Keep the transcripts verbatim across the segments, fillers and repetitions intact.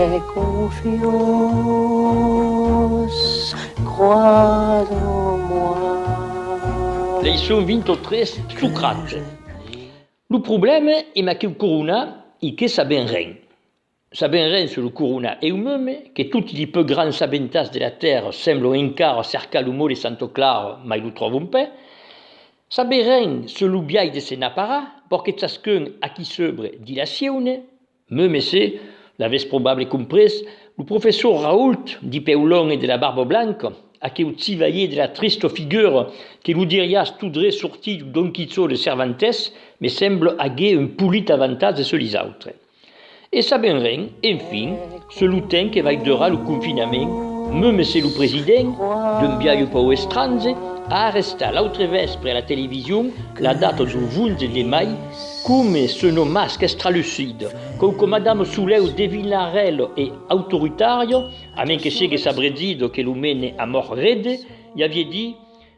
Confiance, crois en moi. Leiçon vint-e-tres, Socrate. Lo problèma amb aqueu corona es que sabèm ren. Sabèm ren sus lo corona eu-meme, que toti li pus grands sabentats de la tèrra semblan encara cercar lo mot de Santa Clara, mai lo tròvan pas. Sabèm ren sus lo biais de se n'aparar, perque chascun a qui sebre ditz la sieuna. Meme se, l'avètz probable comprés, lo professor Raoult, dipeu l'òme de la barba blanca, aqueu chivalièr de la trista figura que lo diriás tot drech sortit deu Don Quichòt de Cervantes, me sembla aguer un polit avantatge sus lis autres. E sabèm ren, enfin, sus lo temps que vai durar lo confinament, meme se lo president, d'un biais un pauc estrange, a arrestat l'autre vèspre a la television la data deu onze de mai, coma se nos masques tralucits, quauque Madama Solèu devinarèla e autoritària, a mens que siegue sa bregida que lo mene a mòrt rede, i aviá dit: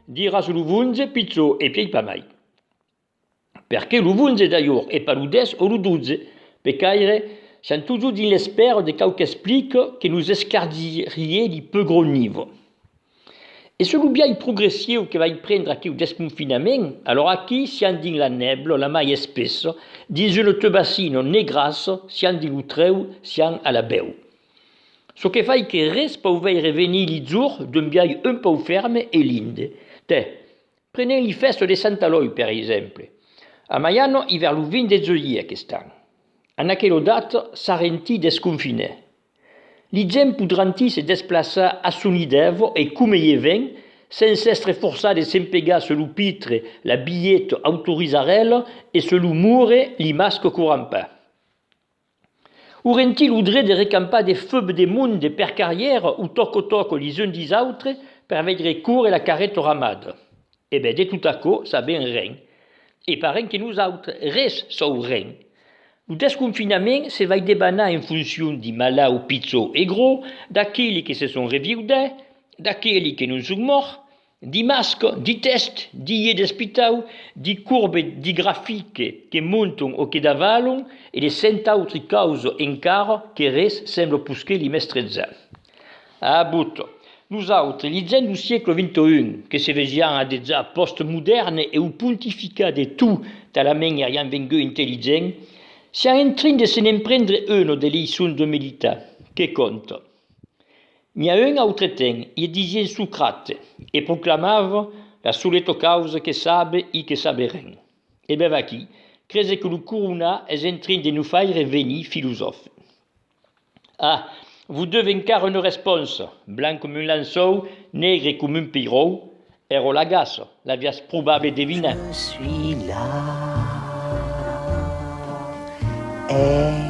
«Diràs lo onze, pichòt, e pièi pas mai.» Perqué lo onze d'alhors e pas lo dètz o lo dotze? Pecaire, siam totjorn dins l'espèra de quauque explica que nos escardiriá li pus grands nivas. E sus lo biais progressiu que vai prendre aqueu desconfinament, alòra aquí siam dins la nèbla la mai espessa, dins una tubacina negrassa, siam dins lo trèu, siam a la bèu. Çò que fai que res pòu veire venir li jorns d'un biais un pauc fèrme e linde. Tè, prenem li fèstas de Sant Alòi, per exemple. A Malhana i vèr lo vint de julhet aquest an. En aquela data, Sarenti desconfinèt. Li gents podràn-i se desplaçar a son idèva e coma ié ven, sens èstre forçats de s'empegar sus lo pitre la bilheta autorizarèla e sus lo more li masques corran pas. Auràn-i lo dret de recampar de febes de monde per carrièra o tòca-tòca lis uns dis autres per veire córrer la carreta ramada? E ben, de tot aquò sabèm ren. E pas ren que nosautres, res, sòu ren. Lo desconfinament se vai debanar en foncion di malauts pichòts e gros, d'aqueli que se son reviudats, d'aqueli que non son mòrts, di masques, di tèsts, di lhets d'espitau, di corbes, di grafics que montan o que davalan e de cent autri causas encara que res sembla posquer li mestrejar. Ah, bota, nosautres, li gents deu siècle vint e un, que se vesiam adejà pòstmodèrnes e o pontificar de tot talament eriam vengut intelligents, siam en trin de se ne'n prendre una de leiçon de meditar, que conta. N'i a un autre temps, ié disián Socrate, e proclamava: la soleta causa que sabe es que sabe ren. E ben vaquí, crese que lo corona es en trin de nos faire venir filosòfes. Ah, vos deu encara una responsa, blanc coma un lençòu, negre coma un peiròu, èra la gaça, l'aviatz probable devinat. Je suis là. Et